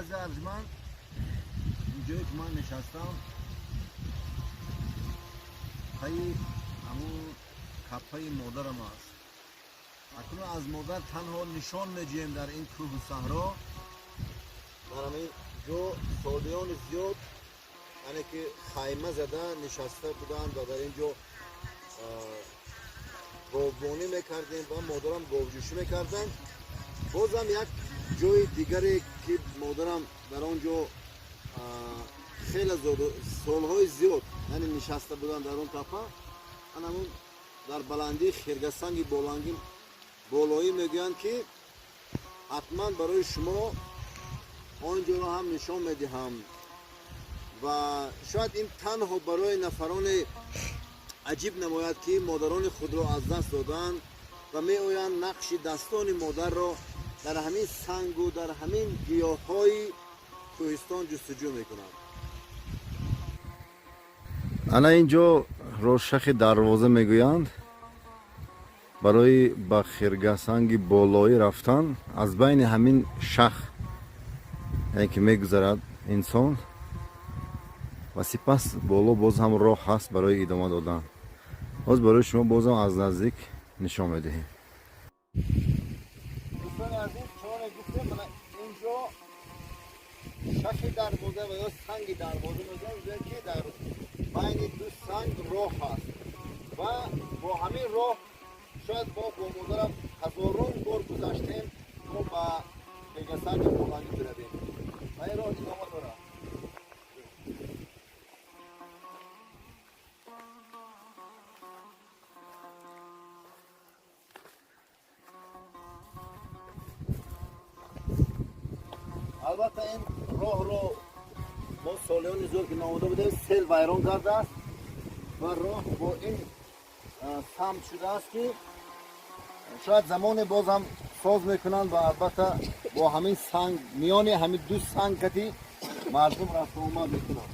Азиз арҷманд, ин ҷое ки ман нишастам, пайи ҳамун каппаи модарам аст. Акнун аз модар танҳо нишон меҷӯем дар ин кӯҳу саҳро. Дар ҳамин ҷо солиёни зиёд, яъне ки хайма зада нишаста буданд ва дар ин ҷо говбонӣ мекардем ва модарам говҷӯшӣ мекарданд. Бозам як ҷои дигаре ки модарам дар он ҷо хеле солҳои зиёд, яъне нишаста буданд дар он тапа, ан ҳамун дар баландии Хиргасанги болоӣ мегӯянд, ки ҳатман барои шумо он ҷоро ҳам нишон медиҳам. Ва шояд ин танҳо барои нафароне аҷиб намояд, ки модарони худро аз даст доданд ва меоянд нақши дастони модарро дар ҳамин сангу дар ҳамин гиёҳҳои кӯҳистон ҷустуҷӯ мекунанд. Ана ин ҷо ро шахи дарвоза мегӯянд. Барои ба Хиргасанги болоӣ рафтан аз байни ҳамин шах, яъне ки мегузарад инсон ва сипас боло боз ҳам роҳ ҳаст барои идома додан. Боз барои шумо бозам аз наздик нишон медиҳем. Дӯстони азиз, чуноне гуфтем, мана инҷо шахи дарвоза ва ё санги дарвоза мегӯянд, ҷое ки дар байни ду санг роҳ ҳаст ва бо ҳамин роҳ шояд мо бо модарам ҳазорон бор гузаштем, то ба Хиргасанги болоӣ биравем, ва ин роҳ идома дорад. Албатта, ин роҳро мо солиёни зиёд ки наомада будем, сел вайрон кардааст ва роҳ бо ин самт шудааст, ки шояд замоне боз ҳам соз мекунанд. Ва албатта, бо ҳамин санг, миёни ҳамин ду санг кати мардум рафту омад мекунанд.